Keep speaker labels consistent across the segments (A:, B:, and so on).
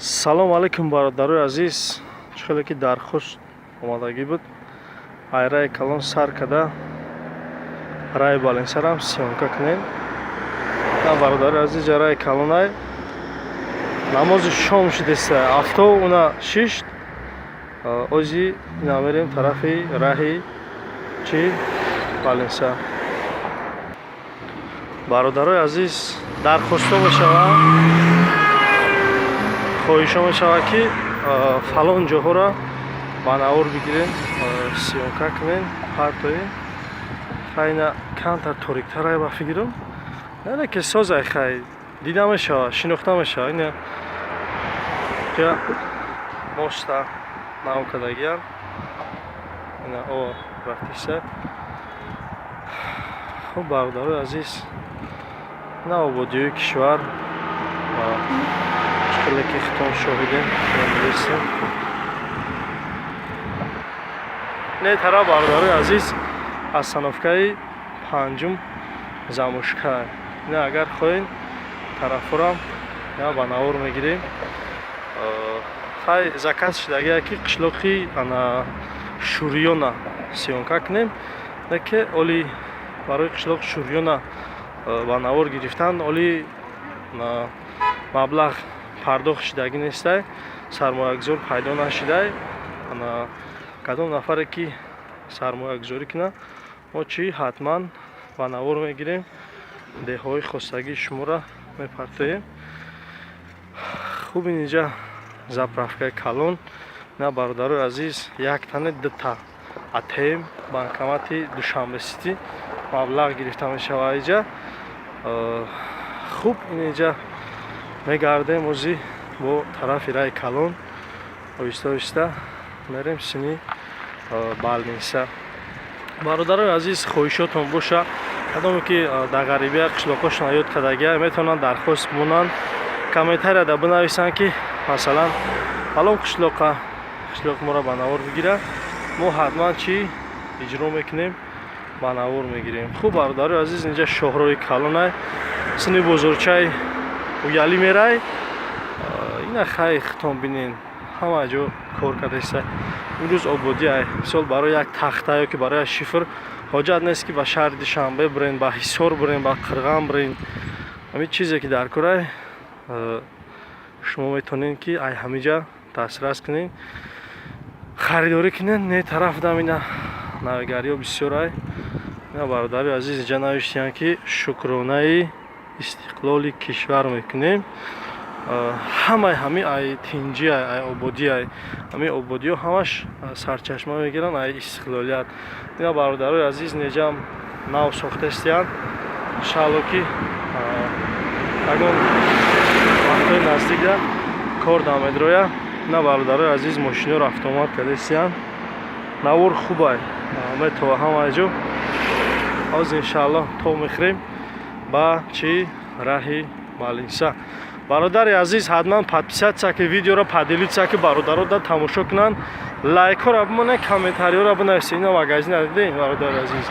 A: Салому алайкум, бародарои азиз. Чӣ хеле ки дархост омадагӣ буд, ай раи калон сар када раи балинсарам съёмка кунем. На, бародари азиз, ҷа раи калонай, намози шом шудеста, авто уна шишт. Ози ина мерем тарафи раҳи чӣ балинса. Бародарои азиз, дархостҳо мешавад, хоҳишҳо мешавад, ки фалон ҷоҳоро ба навор бигирем, съёмка кунем, партоем. Хайна камтар ториктарай ба фикрам, яъне ки созай, хай, дида мешавад, шинохта мешавад. Ина ҷа моста нав кардагиам, ина о рафтиса. Хуб, бародарои азиз, на ободиҳои кишвар чӣ хеле ки хитон шоҳидем, мебинем. Не тараф, бародарои азиз, остановкаи панҷум Замушка. Ина агар хоҳем, тарафҳорам я ба навор мегирем. Хай, заказ шудагия, ки қишлоқи ана Шӯриёна съёмка кунем, леки оли барои қишлоқи Шӯриёна ба навор гирифтан оли маблағ пардохт шудагӣ нестай, сармоягузор пайдо нашудай. Ана кадом нафаре ки сармоягузорӣ кунад, мо чӣ ҳатман ба навор мегирем, деҳҳои хостагии шуморо мепартоем. Хуб, инҷа заправкаи калон. На, бародарои азиз, як тане дута АТМ, банкомати Душанбе Сити маблағ гирифта мешавад иҷа. Хуб, инҷа мегардем, ози бо тарафи раи калон оҳиста оҳиста мерем сини больница. Бародарои азиз, хоҳишотон боша, кадоме ки дар ғарибия қишлоқҳошон ёд кардагия, метавонанд дархост монанд, комментарияда бинависанд, ки масалан фалон қишлоқа, қишлоқи моро ба навор бигира. Мо ҳатман чӣ иҷро мекунем, ба навор мегирем. Хуб, бародарои азиз, инҷа шоҳроҳи калонай, сини бозорчаи Уялӣ мерай. Ина хай, хитон бинен, ҳама ҷо кор кардаиста. Имрӯз ободиай. Мисол, барои як тахта ё ки барои як шифр ҳоҷат нест, ки ба шаҳри Душанбе бирен, ба Ҳисор бирен, ба Қирған бирен. Ҳамин чизе ки дар корай, шумо метавонед, ки ай ҳамиҷа дастрас кунед, харидорӣ кунед. Не тараф дам ина навигариҳо бисёрай. Ина, бародари азиз, инҷа навиштиянд, ки шукронаи истиқлоли кишвар мекунем. Ҳамаи ҳами ай тинҷи, ай ободӣ, ай ҳамин ободиҳо ҳамаш сарчашма мегиранд ай истиқлолият. Ина, бародарои азиз, неҷам нав сохтастиянд. Иншаалло, ки ягон вақтҳои наздикда кор дамедроя. Ина, бародарои азиз, мошиниҳо рафтуомад кардастиянд. Навор хубай, метова ҳамаи ҷо. Ҳозир, иншааллоҳ, то мехӯрем ба чӣ раҳи больница. Бародари азиз, ҳатман подписаться ки, видеоро поделиться ки, бародаро да тамошо кунанд, лайкҳоро бимонед, комментариҳоро бинависед. Ина магазин дидем, бародари азиз,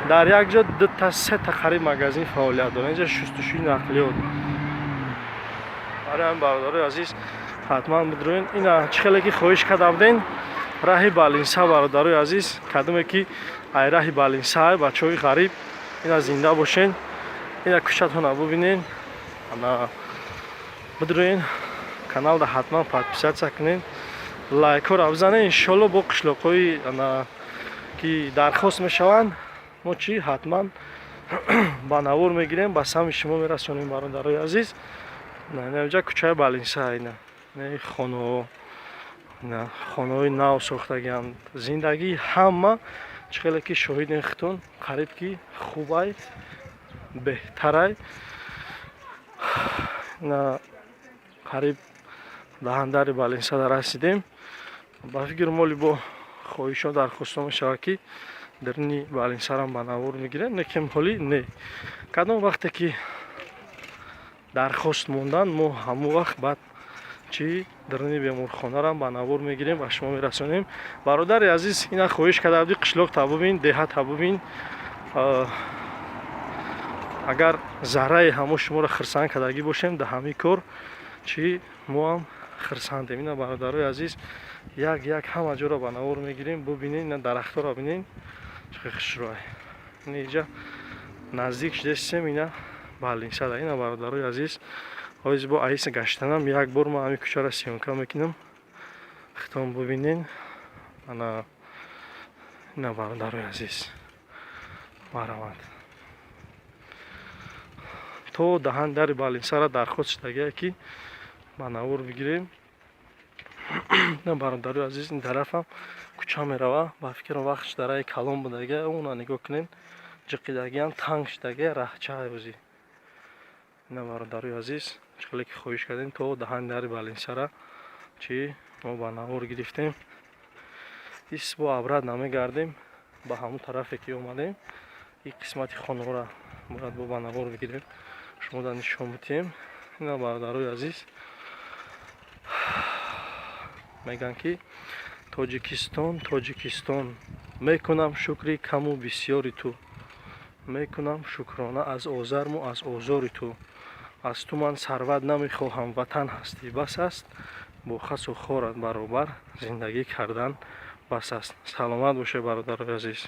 A: дар як ҷо дута, сета қариб магазин фаъолият дорад. Инҷа шустушӯи нақлиёт. Барои ҳамин, бародарои азиз, ҳатман бидроен. Ина чӣ хеле ки хоҳиш карда буден, раҳи больница. Бародарои азиз, кадоме ки ай раҳи больница, бачаҳои ғариб, ина зинда бошен. Ина кӯчатона бубинен. Ана бидроен, каналда ҳатман подписаться кунед, лайкҳоро бизанед. Иншоалло, бо қишлоқҳои ана ки дархост мешаванд, мо чӣ ҳатман ба навор мегирем, ба самъи шумо мерасонем. Бародарои азиз, инҷа кӯчаи больница. Ина хонаҳо, хонаҳои нав сохтагианд. Зиндагии ҳама чӣ хеле ки шоҳидин хитон, қариб ки хубай, беҳтарай. Ина қариб даҳандари больницада расидем. Ба фикр моли бо хоҳишҳо, дархостҳо мешавад, ки дарини больницарам ба навор мегирем, лекин ҳоли не. Кадом вақте ки дархост мондан, мо ҳамон вақт баъд чӣ дарини беморхонарам ба навор мегирем, ба шумо мерасонем. Бародари азиз, ина хоҳиш карда будӣ, қишлоқ та бубин, деҳа та бубин. Агар зарраи ҳамо шуморо хирсанд кардагӣ бошем дар ҳамин кор, чӣ моам Хурсандем. Ина, бародарои азиз, як як ҳама ҷоро ба навор мегирем, бубинед. Ина, дарахтҳоро бинед, чӣ хушрӯй. Ина, иҷа наздик шудестем, ина больница да. Ина, бародарои азиз, ҳози бо аиса гаштанам як бор ман ҳамин кӯчаро съёмка мекунам, хитон бубинед. Ана, ина, бародарои азиз, мараванд то даҳан дари больница ра дархост шудагие, ки ба навор бигирем. На, бародарои азиз, ин тарафам кӯча мерава. Ба фикрам, вақтш дараи калон будага. Уна нигоҳ кунед, ҷиқидагиам, танг шудага раҳча ӯзи. Ина, бародарои азиз, чӣ хеле ки хоҳиш кардем, то даҳани дари больница ра чӣ мо ба навор гирифтем. Ис бо обратно намегардем ба ҳамон тарафе, ки омадем. Ин қисмати хонаро бояд бо ба навор бигирем, шумо да нишон бидиҳем. Ина, бародарои азиз, мегӯянд, ки Тоҷикистон, Тоҷикистон, мекунам шукри каму бисёри ту, мекунам шукрона аз озарму аз озори ту. Аз ту ман сарват намехоҳам, ватан ҳастӣ, бас аст. Бо хасу хорат баробар зиндагӣ кардан бас аст. Саломат бошед, бародарои азиз.